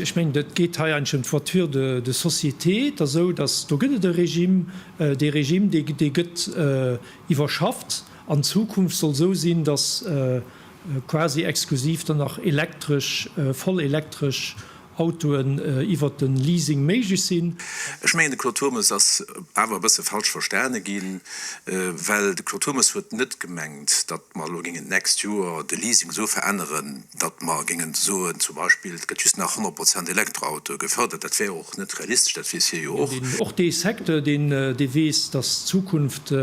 Ech mengen, et geet hei eigentlech ëm d'Voiture de, de société. Et ass esou, datt do gëtt et e Regime. Dee Regime, dee, dee gëtt iwwerschafft. An Zukunft soll esou sinn, datt quasi exklusiv dann nach elektresch, voll elektresch Autoen iwwert de Leasing méiglech sinn. Ech mengen, de Claude Turmes ass awer e bësse falsch verstane ginn, well de Claude Turmes huet net gemengt, datt mer elo géingen d'nächst Joer de Leasing esou veränneren, datt mer géingen soen, zum Beispill, et gëtt just nach 100 Prozent Elektroautoe gefërdert. Dat wär och net realistesch, dat weess hie jo och. Och dee Secteur, deen weess, datt d'Zukunft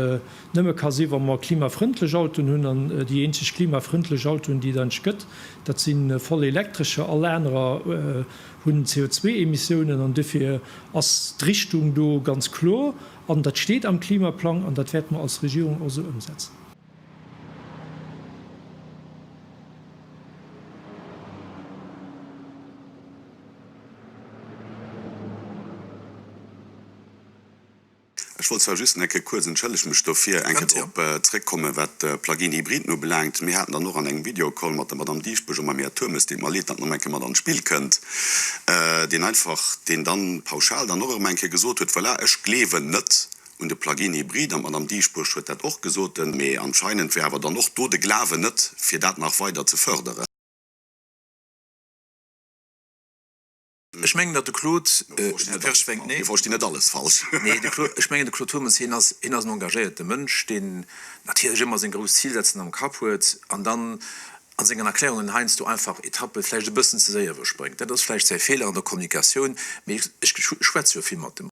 nëmme ka sinn, wa mer klimafrëndlech Autoen hunn. An déi eenzeg klimafrëndlech Autoen, déi et eigentlech gëtt, dat si voll elektrescher. All anerer hunn CO2-Emissiounen. An dofir ass d'Richtung do ganz kloer. An dat steet am Klimaplang an dat wäerte mer als Regierung och esou ëmsetzen. Ech wollt zwar just eng Kéier kuerz, entschëllegt mech dofir, eng Kéier drop zréckkommen, wat d'Plug-in Hybriden ubelaangt. Mir haten dann och an engem Videocall mat der Madame Dieschbourg a mam Här Turmes, deet mer leed, datt en erëm eng Kéier mat an d'Spill kënnt, deen einfach, deen dann pauschal dann och erëm eng Kéier gesot huet, Voilà, ech gleewen net un de Plug-in Hybrid. An d'Madame Dieschbourg huet dat och gesot. Mee anscheinend wär awer dann och do de Glawen net, fir dat nach weider ze förderen. Ech mengen, datt de Claude, Mir verstinn net alles falsch. Nee, de Claude, ech mengen, de Claude Turmes, hien ass, hien ass en engagéierte Mënsch, deen natierlech ëmmer seng grouss Zilsetzungen am Kapp huet an dann a sengen Erklärungen heiansdo einfach Etappe vläicht e bëssen ze séier iwwerspréngt. Dat ass vläicht säi Feeler an der Kommunikatioun, mee ech schwätze jo vill mat em.